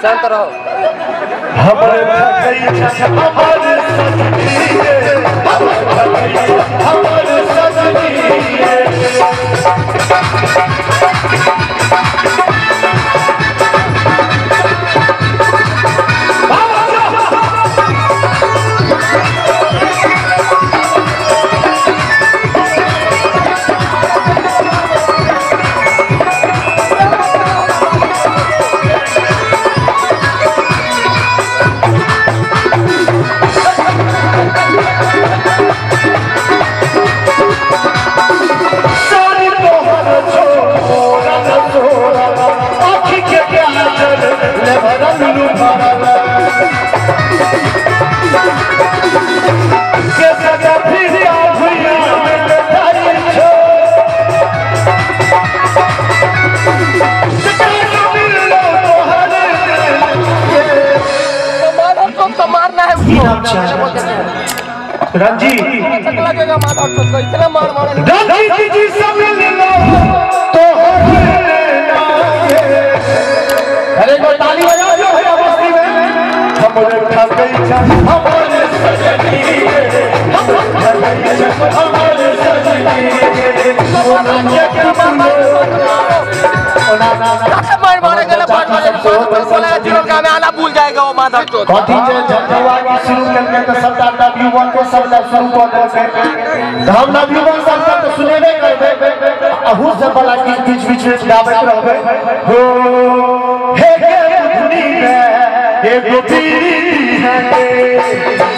शांत रहो। रंजीत जी सब तो अरे को ताली बजा दो भैया मस्ती में। हमरे ठगई हमरे सजनी हमरे सजनी आना भूल जाएगा वो माधव चौथ। कथी जे झंझवा शुरू करके तो सब नवयुवक के सब शुरू कर देलकै। हम नवयुवक सब तो सुनेबे करबै, अहू सब वाला गीत बीच बीच में गाबैत रहबै। हो हे के धुनी में एगो पीरी है,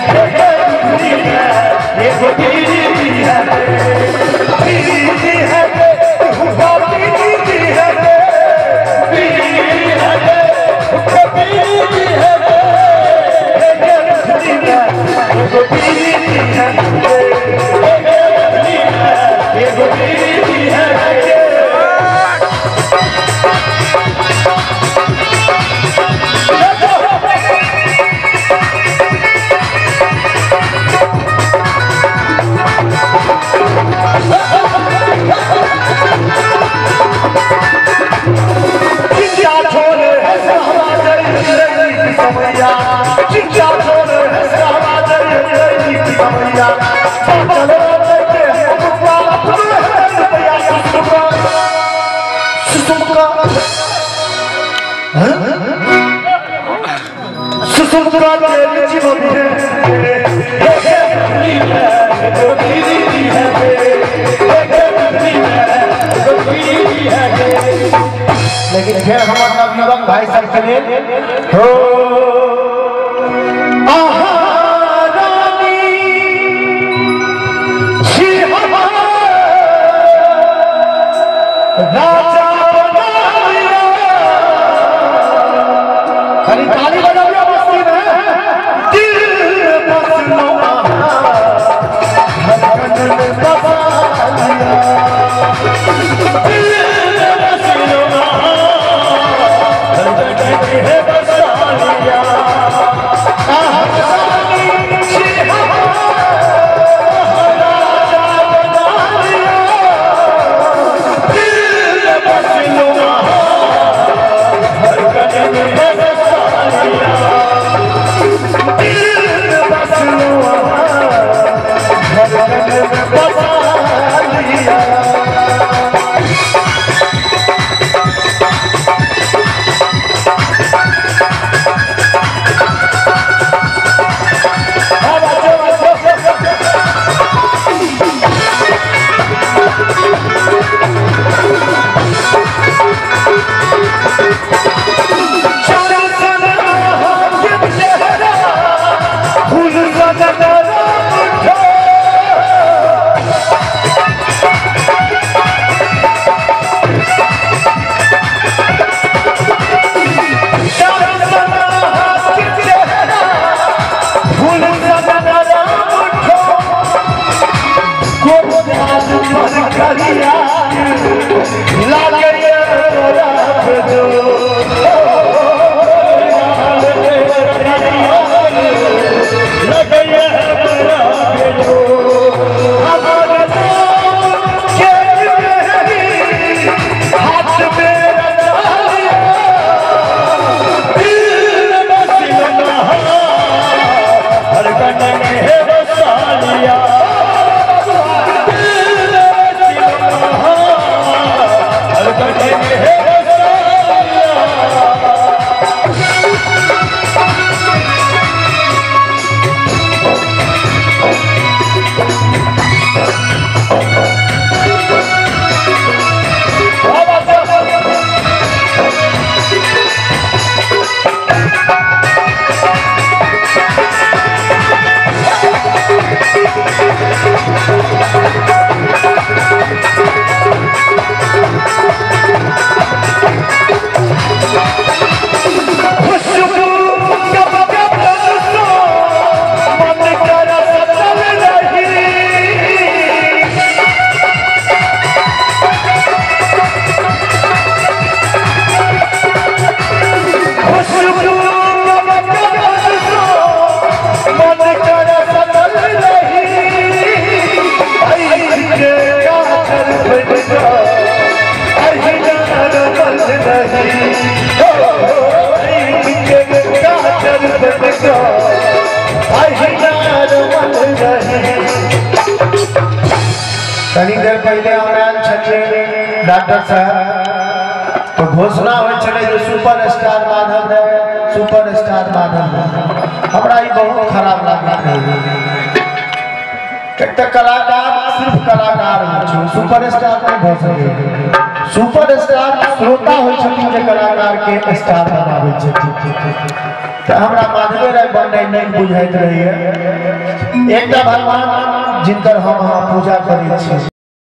हे के धुनी में एगो पीरी है, पीरी है हुआ पीरी है, पीरी है पीरी है, हे के धुनी में एगो पीरी है, हे के धुनी में एगो पीरी है। लेकिन फिर हमारे नवयुवक भाई सब के लिए हो राजा बना लिया। खाली ताली बजा दिया मस्ती में। दिल बसनो धड़कन में बसा लिया, दिल बसनो धड़कन में बसा लिया। राजा बना लिया, दिल बसनो धड़कन में बसा लिया, दिल बसनो धड़कन में बसा लिया। कनी देर पहले हम आयल छलियै डॉक्टर साहब तो घोषणा होइ छलै जे super star Madhav Rai, super star Madhav Rai. हमरा ई बहुत खराब लागैत रहै। एक कलाकार सिर्फ कलाकार होइ छै, सुपर स्टार नहि भऽ सकै। सुपर स्टार श्रोता होइ छथिन जे कलाकार के स्टार बनाबै छथिन। तऽ हमरा माधवे राय बननाइ नहि बुझाइत रहैए। एकटा भगवान जिनकर हम अहाँ पूजा करै छी।